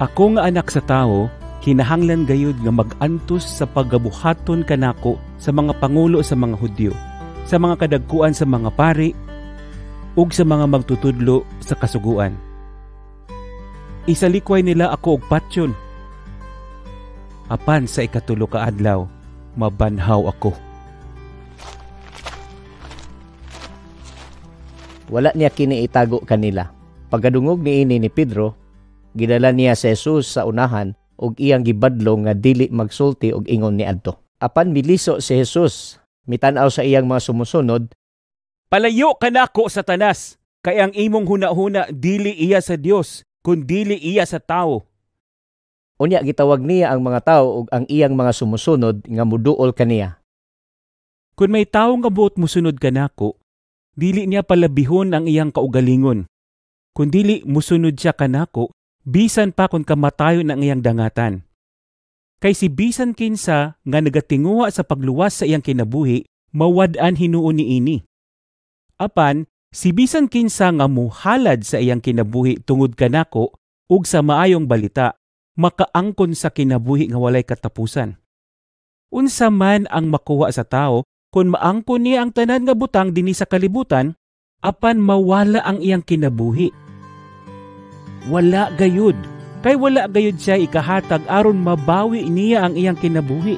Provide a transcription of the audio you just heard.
Ako nga Anak sa Tawo kinahanglan gayud nga mag-antos sa pagabuhaton kanako sa mga pangulo sa mga Hudyo, sa mga kadagkuan sa mga pari ug sa mga magtutudlo sa Kasuguan. Isalikway nila ako og patyon. Apan sa ikatulo ka adlaw, mabanhaw ako. Wala niya kini itago kanila. Pagkadungog niini ni Pedro, gidala niya si Jesus sa unahan ug iyang gibadlong nga dili magsulti og ingon niadto. Apan miliso si Jesus, mitan-aw sa iyang mga sumusunod. Palayo kanako, Satanas, kay ang imong hunahuna dili iya sa Dios, kun dili iya sa tawo. Unya gitawag niya ang mga tawo ug ang iyang mga sumusunod nga muduol kaniya. Kun may tawo nga buot musunod kanako, dili niya palabihon ang iyang kaugalingon. Kun dili musunod siya kanako, bisan pa kung kamatayon ang iyang dangatan. Kay si bisan kinsa nga nagatinguha sa pagluwas sa iyang kinabuhi, mawad-an hinuon niini. Apan, si bisan kinsa nga muhalad sa iyang kinabuhi tungod kanako ug sa Maayong Balita, makaangkon sa kinabuhi nga walay katapusan. Unsa man ang makuha sa tao kung maangkon niya ang tanan nga butang dinhi sa kalibutan, apan mawala ang iyang kinabuhi? Wala gayud, kay wala gayud siya ikahatag aron mabawi niya ang iyang kinabuhi.